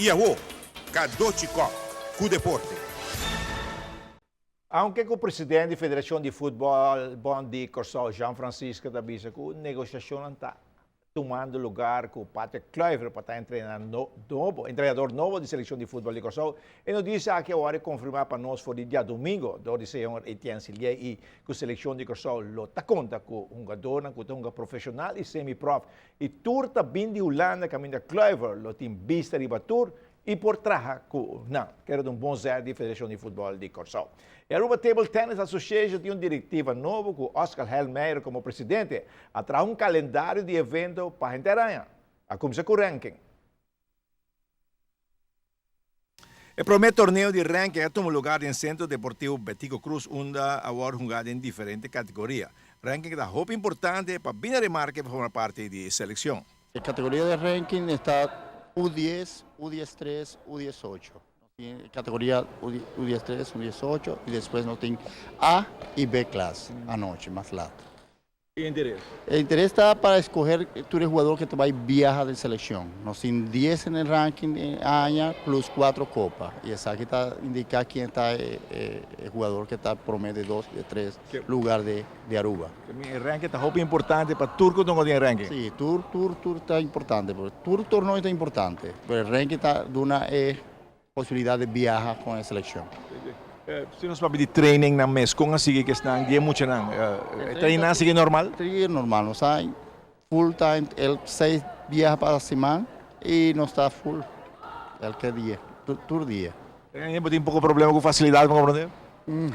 I awo, Cadochi Kock ku deporte. Aunke ku president di Federashon di Futbòl Bond di Kòrsou, Jean Francisca ta bisa ku negoshashonnan ta tumando lugar ku Patrick Kluivert pa ta nobo, entrenador nobo di selekshon di futbòl di Kòrsou. E notisia aki a wòrdu konfirmá pa nos for di djadumingu dor di señor Etienne Silier i ku selekshon di Kòrsou lo ta konta ku hungadornan ku ta hunga profeshonal i semi-prof i tur ta bin di Hulanda kaminda Kluivert lo tin bista riba tur i por traha ku nan. Kere ta un bon zet di Federashon di Futbòl di Kòrsou. E Aruba Table Tennis Association tin un direktiva nobo ku Oscar Helmeijer komo presidente. A traha un kalendario di evento pa henter aña. A kumsa ku ranking. E promé torneo di ranking a tuma lugar den Centro Deportivo Betico Croes unda a wòrdu hungá den diferente kategoria. Ranking ta hopi importante pa bini remarke pa forma parti di e selekshon. E kategoria di ranking esta U dies, U dies tres, U dies ocho. Nos tin e kategoria U dies tres, U dies ocho i despues nos tin A i B klas anochi mas lat. E interes? E interes ta pa escoger tur e jugador ke ta bai biaha den seleccion. Nos tin dies en e ranking e aña plus cuatro copa y esaki ta indica kien ta e jugador ke ta prome, de dos, de tres lugar de Aruba. E ranking ta hopi importante pa tur ku ta den e ranking? Si, tur, tur, tur ta importante. Tur torneo ta importante, pero e ranking ta duna e Posibilidad di biaha con e seleccion. Si nos papia di training nan mes, con a sigui cu esnan di e muchanan? E training nan a sigui normal? Sigui normal, nos ta full time el seis biaha pa siman y nos ta full elke dia, tur dia. Bo tin poco problema cu facilidad pa comprende?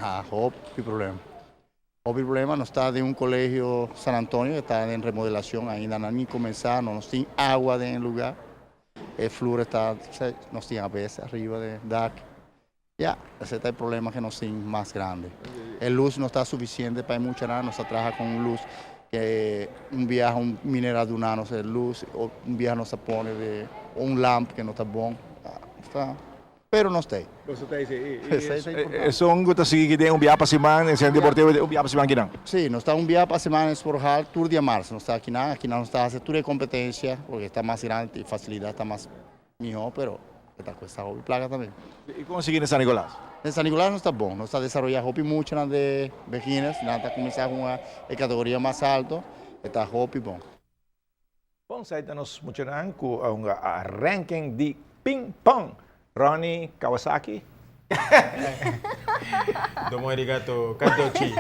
Ha, hopi problema. Hopi problema, nos ta den un colegio San Antonio que ta den remodelacion ainda nan ni comensa, no nos tin agua den e lugar, e flur ta nos tin abes ariba den dak, ya ese ta e problema que nos tin mas grandi. E luz no ta suficiente pa e muchanan, nos ta traha con un luz que un biaha un miner a duna nos e luz, un biaha nos ta pone de un lamp que no ta bon, ta. Pero nos ta ei. Boso ta ei, si. Esei ta importante. Esun ku ta sigui ki den un biaha pa siman den Centro Deportivo un biaha pa siman kinan? Si, nos ta un biaha pa siman den Sport Hall tur dia mars. Nos ta akinan, akinan nos ta hasi tur e kompetensia porque ta mas grandi i fasilidat ta mas mihó, pero e ta kuesta hopi plaka tambe. I kon sigui den San Nicolas? Den San Nicolas nos ta bon. Nos ta desaroyá hopi muchanan de beginners, nan ta kuminsá hunga e kategoria mas alto, e ta hopi bon. Bon, esei ta nos muchanan ku a hunga a ranking di ping pong. Ronnie Kawasaki. Domo arigato, kadochi.